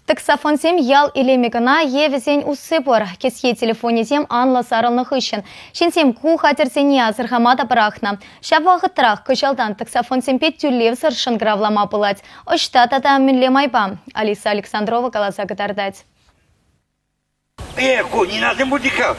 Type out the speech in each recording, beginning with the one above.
Таксофонсем ял илемӗ кӑна е вӗсен усси пур. Кӗсье телефонӗсем анлӑ сарӑлнӑ хыҫҫӑн ҫынсем ку хатӗрсене асӑрхама та пӑрахнӑ. Ҫав вӑхӑтрах кӑҫалтан таксофонсемпе тӳлевсӗр шӑнкӑравлама пулать. Ӑҫта тата мӗнле майпа? Алиса Александрова каласа кӑтартать. Эх, ку Нинасем пулчӗ-ха.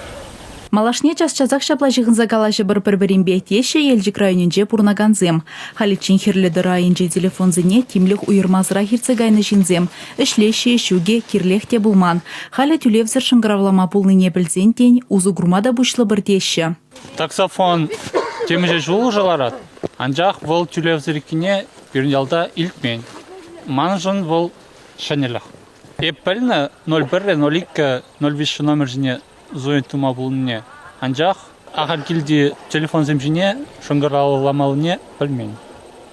Малашне час-часах ҫапла ҫыхӑнса калаҫӑпӑр пӗр-пӗринпе, теҫҫӗ Елчӗк районӗнче пурӑнакансем. Халиччен Хӗрлӗ тӑрӑ айӗнчи телефонсене тимлӗх уйӑрмасӑрах иртсе кайнӑ ҫынсем ӗҫлеҫҫӗ-и, ҫук-и, кирлех те пулман. Халӗ тӳлевсӗр шӑнкӑравлама пулнине пӗлсен, тен, усӑ курма та пуҫлӑпӑр теҫҫӗ. Таксофон темиҫе ҫул уже ларать, анчах вӑл тӳлевсӗр иккенне пирӗн ялта илтмен. Маншӑн вӑл ҫӗнӗлӗх. Эп пӗлнӗ 01, 02, 03 номер ҫине звонить тума пулнине, анчах ахаль килти телефонсем ҫине шӑнкӑравламаллине пӗлмен.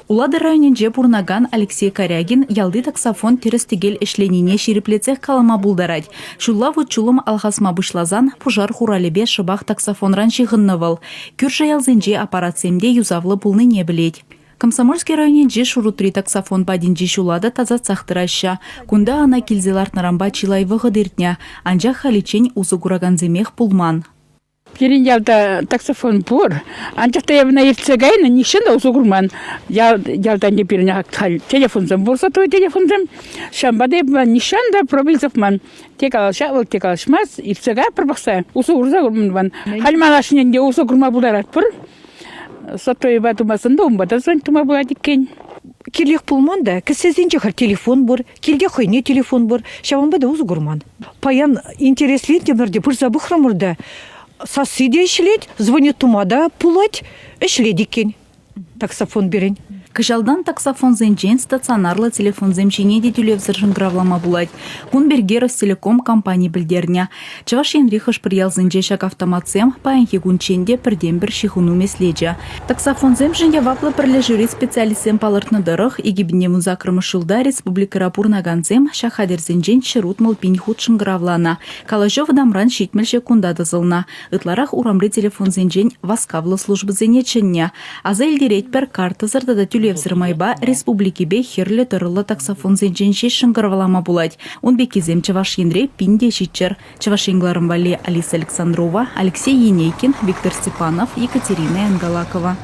Улатӑр районӗнче пурӑнакан Алексей Корягин ялти таксофон тӗрӗс-тӗкел ӗҫленине ҫирӗплетсех калама пултарать. Ҫулла вут-ҫулӑм алхасма пуҫласан пушар хуралӗпе шӑпах таксофонран ҫыхӑннӑ вӑл. Кӳршӗ ялсенчи аппаратсем те юсавлӑ пулнине пӗлет. Комсомольски районӗнчи Шурутри таксофон патӗнчи ҫула та тасатсах тӑраҫҫӗ. Кунта ӑна килсе лартнӑранпа чылай вӑхӑт иртнӗ, анчах халиччен усӑ куракансемех пулман. Пирӗн ялта таксофон пур, анчах та эпӗ ӑна иртсе кайнӑ, нихҫан та усӑ курман. Ял, ялта ӗнтӗ пирӗн халь телефонсем пур, сотовый телефонсем. Ҫавӑнпа та эпӗ нихҫан та пробил тӑхман. Те калаҫать вӑл, те калаҫмасть, иртсе кайӑпӑр пӑхса, усӑ курса курман. Халь малашне ӗнтӗ усӑ курма пултаратпӑр. Сотовыйпа тумасан та унпа та звонить тума пулать иккен. Кирлех пулман та, кӗсьесенче халь телефон пур, килте хӑйне телефон пур, ҫавӑнпа та усӑ курман. Паян интереслентӗмӗр те пырса пӑхрӑмӑр та, сасси те ӗҫлет, звонить тума та пулать, ӗҫлет иккен таксофон пирӗн. Кӑҫалтан таксофонсенчен стационарлӑ телефонсем ҫине те тӳлевсӗр шӑнкӑравлама пулать. Кун пирки Ростелеком компани пӗлтернӗ. Чӑваш Енри хӑш-пӗр ялсенче ҫак автоматсем паянхи кунччен те пӗртен-пӗр ҫыхӑну меслечӗ. Таксофонсемшӗн яваплӑ пӗрлешӳри специалистсем палӑртнӑ тӑрӑх, 2018 ҫулта республикӑра пурӑнакансем ҫак хатӗрсенчен 160 пин хут шӑнкӑравланӑ. Калаҫу вӑтамран 70 ҫеккунта тӑсӑлнӑ. Ытларах урамри телефонсенчен васкавлӑ службӑсене чӗннӗ. Аса илтеретпӗр, карттӑсӑр тата тӳлевсӗр майпа республикипе хӗрлӗ тӑрӑллӑ таксофонсенчен ҫеҫ шӑнкӑравлама пулать. Ун пеккисем Чӑваш Енре пин те ҫиччӗр. Чӑваш Ен кӑларӑм валли Алиса Александрова, Алексей Енейкин, Виктор Степанов, Екатерина Янгалакова.